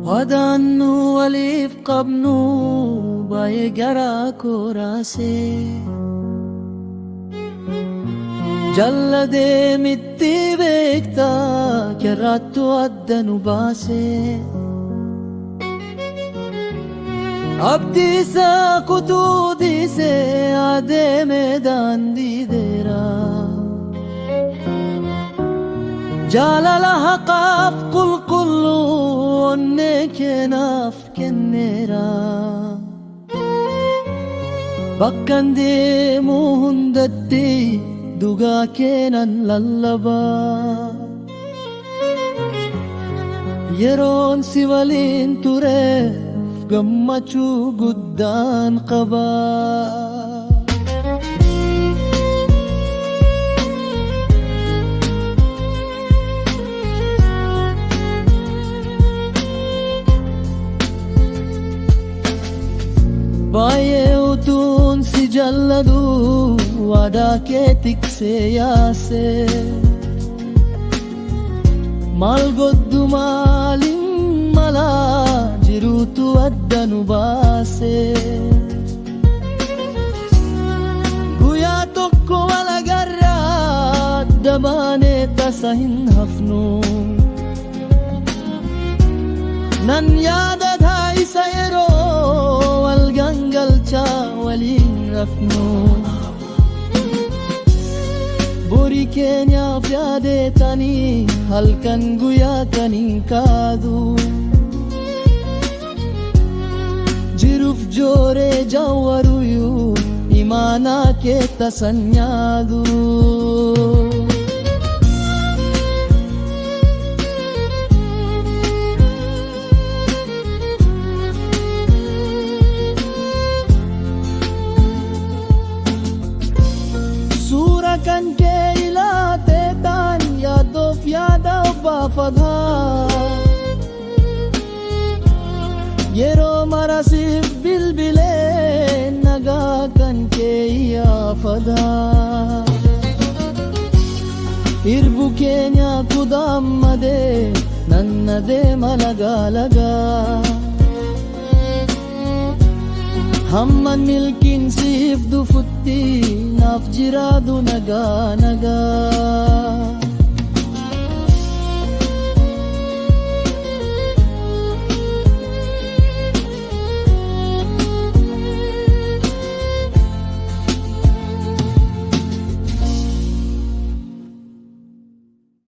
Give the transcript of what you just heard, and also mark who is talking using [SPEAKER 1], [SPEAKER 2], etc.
[SPEAKER 1] Waadaan nu waliif qabnu baay'ee garaa koo raasee. Jalla deemitti beektaa kerraattu adda nu baasee. Abdiisaa kutuu dhiisee adeeme daandii dheeraa. Jaalala haqaaf qulqulluu onnee keenaaf kenneera. Bakkan deemu hundatti dhugaa keenan lallabaa. Yeroon si waliin tureef gammachuu guddaan qabaa. Baay'ee utuun si jaalladhu waadaa kee tiksee yaasee. Maal godhu maaliin malaa jiruutu adda nu baasee. Guyyaa tokko wal agarraa adda baanee tasa hin hafnu. Nan yaadata isa yeroo wal gangalchaa waliin rafnu. Borii keenyaaf yaadeetanii halkan guyyaa kan hin kaadu. Jiruuf jooree jawwaruyyuu imaanaa kee tasan nyaadu. Suura kan kee ilaatee taan yaaddoof yaada obbaafataa. Yeroo mara siif bilbilee nagaa kan kee yaafadaa. Irbu keenya kudaammadee nanna deema lagaa lagaa. Hamman milkiin siif dhufutti naaf jiraadu nagaa nagaa.